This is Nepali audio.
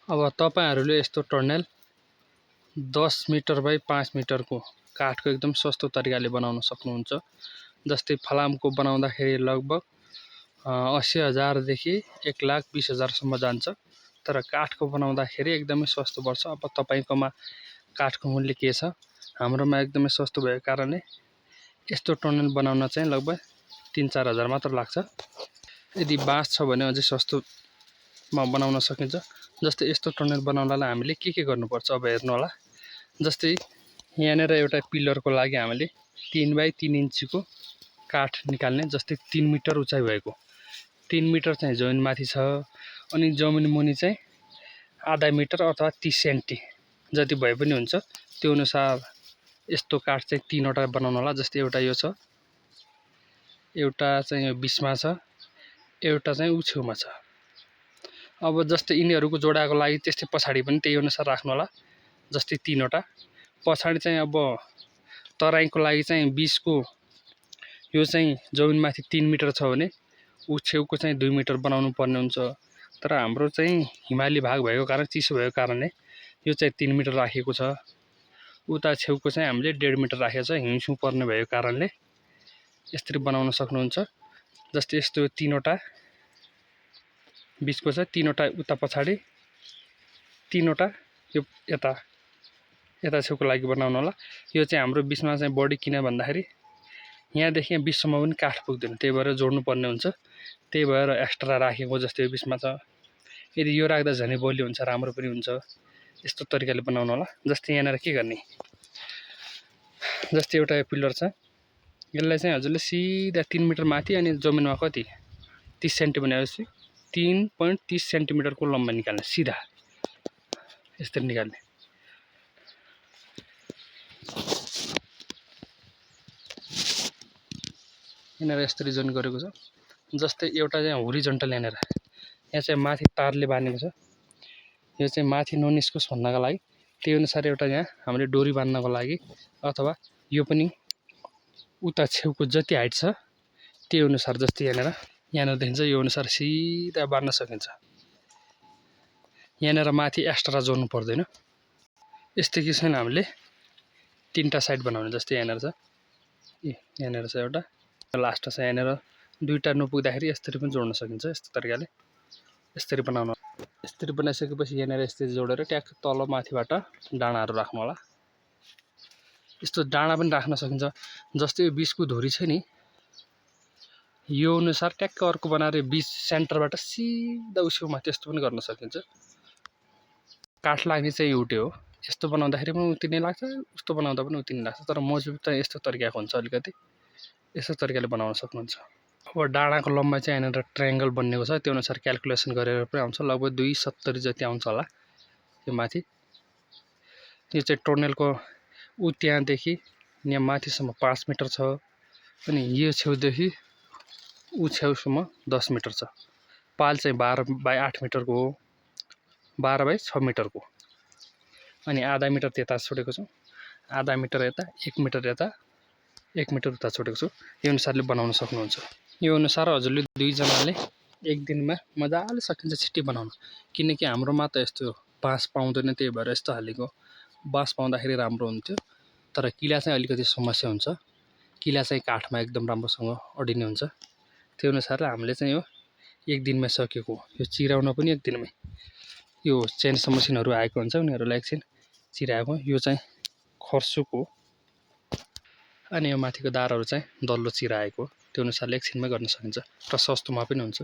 अब तपाईहरुले यस्तो टर्नेल 10 मिटर बाइ 5 मिटरको काठको एकदम सस्तो तरिकाले बनाउन सक्नुहुन्छ। जस्तै फलामको बनाउँदाखेरि लगभग 80,000 देखि 1,20,000 सम्म जान्छ। तर काठको बनाउँदाखेरि एकदमै सस्तो पर्छ। अब तपाईकोमा काठको मूल्य के छ? हाम्रोमा एकदमै सस्तो भएको कारणले यस्तो टर्नेल बनाउन चाहिँ लगभग 3-4 हजार मात्र लाग्छ। यदि बाँस छ भने अझै सस्तोमा बनाउन सकिन्छ। जस्तै यस्तो टर्नेल बनाउनलाई हामीले के गर्नुपर्छ अब हेर्नु होला। जस्तै यहाँनेर एउटा पिलरको लागि हामीले 3 बाइ 3 इन्चीको काठ निकाल्ने। जस्तै 3 मिटर उचाइ भएको 3 मिटर चाहिँ जमिन माथि छ अनि जमिन मुनि चाहिँ आधा मिटर अथवा 30 सेन्टी जति भए पनि हुन्छ। त्यो अनुसार यस्तो काठ चाहिँ 3 वटा बनाउनु होला। जस्तै एउटा यो छ, एउटा चाहिँ यो बिचमा छ, एउटा चाहिँ उ छेउमा छ। अब जस्तै यिनीहरुको जोडाको लागि त्यस्तै पछाडी पनि त्यही अनुसार राख्नु होला। जस्तै 3 वटा पछाडी चाहिँ अब तराईको लागि चाहिँ 20 को यो चाहिँ जमिन माथि 3 मिटर छ भने उ छेउको चाहिँ 2 मिटर बनाउनु पर्ने हुन्छ। तर हाम्रो चाहिँ हिमाली भाग भएको कारण, चिसो भएको कारणले यो चाहिँ 3 मिटर राखेको छ। उता छेउको चाहिँ हामीले 1.5 मिटर राखेको छ। हिउँछिउ पर्ने भएको कारणले यसरी बनाउन सक्नुहुन्छ। जस्तै यस्तो 3 वटा बिचको छ, 3 वटा उता पछाडी, 3 वटा यो यता छेउको लागि बनाउनु होला। यो चाहिँ हाम्रो बिचमा चाहिँ बढी किन भन्दाखेरि यहाँदेखि यहाँ बिचसम्म पनि काठ पुग्दैन, त्यही भएर जोड्नु पर्ने हुन्छ। त्यही भएर एक्स्ट्रा राखेको। जस्तै यो बिचमा छ, यदि यो राख्दा झनै बलियो हुन्छ, राम्रो पनि हुन्छ। यस्तो तरिकाले बनाउनु होला। जस्तै यहाँनेर के गर्ने, जस्तै एउटा पिलर छ, यसलाई चाहिँ हजुरले सिधा 3 मिटर माथि अनि जमिनमा कति 30 सेन्टी भनेपछि 3.30 सेन्टिमिटरको लम्बाइ निकाल्ने, सिधा यसरी निकाल्ने। यहाँनेर यसरी जोइन गरेको छ। जस्तै एउटा चाहिँ होरिजन्टल यहाँनेर यहाँ चाहिँ माथि तारले बाँधेको छ। यो चाहिँ माथि ननिस्कोस् भन्नका लागि त्यही अनुसार एउटा यहाँ हामीले डोरी बाँध्नको लागि, अथवा यो पनि उता छेउको जति हाइट छ त्यही अनुसार, जस्तै यहाँनेर देखिन्छ यो अनुसार सिधा बाँध्न सकिन्छ। यहाँनेर माथि एक्स्ट्रा जोड्नु पर्दैन। यस्तै किसिमले हामीले 3टा साइड बनाउने। जस्तै यहाँनेर छ, यहाँनेर छ एउटा, लास्ट छ यहाँनेर। 2टा नपुग्दाखेरि यसरी पनि जोड्न सकिन्छ। यस्तो तरिकाले यसरी बनाउनु। यसरी बनाइसकेपछि यहाँनेर यसरी जोडेर ट्याक्क तल माथिबाट डाँडाहरू राख्नु होला। यस्तो डाँडा पनि राख्न सकिन्छ। जस्तै यो बिचको धुरी छ नि, यो अनुसार ट्याक्क अर्को बनाएर बिच सेन्टरबाट सिधा उसकोमा त्यस्तो पनि गर्न सकिन्छ। काठ लाग्ने चाहिँ एउटै हो। यस्तो बनाउँदाखेरि पनि उति नै लाग्छ, उस्तो बनाउँदा पनि उति नै लाग्छ। तर मजबुत चाहिँ यस्तो तरिकाको हुन्छ अलिकति। यस्तो तरिकाले बनाउन सक्नुहुन्छ। अब डाँडाको लम्बाइ चाहिँ यहाँनिर ट्रायंगल बनिएको छ, त्यो अनुसार क्याल्कुलेसन गरेर पनि आउँछ। लगभग 270 जति आउँछ होला यो माथि। यो चाहिँ टर्नेलको उ त्यहाँदेखि यहाँ माथिसम्म 5 मिटर छ अनि यो छेउदेखि उ छेउसम्म 10 मिटर छ। पाल चाहिँ 12 बाइ 8 मिटरको हो, 12 बाइ 6 मिटरको। अनि आधा मिटर त्यता छोडेको छु, आधा मिटर यता, 1 मिटर यता, 1 मिटर उता छोडेको छु। यो अनुसारले बनाउन सक्नुहुन्छ। यो अनुसार हजुरले 2 जनाले एक दिनमा मजाले सकिन्छ छिट्टै बनाउन। किनकि हाम्रोमा त यस्तो बाँस पाउँदैन, त्यही भएर यस्तो हालेको। बाँस पाउँदाखेरि राम्रो हुन्थ्यो, तर किला चाहिँ अलिकति समस्या हुन्छ। किला चाहिँ काठमा एकदम राम्रोसँग अडिने हुन्छ। त्यो अनुसारले हामीले चाहिँ यो एक दिनमै सकेको। यो चिराउन पनि एक दिनमै। यो चेन्सो मसिनहरू आएको हुन्छ, उनीहरूलाई एकछिन चिराएको। यो चाहिँ खर्सुको अनि यो माथिको दारहरू चाहिँ दल्लो चिराएको। त्यो अनुसारले एकछिनमै गर्न सकिन्छ र सस्तोमा पनि हुन्छ।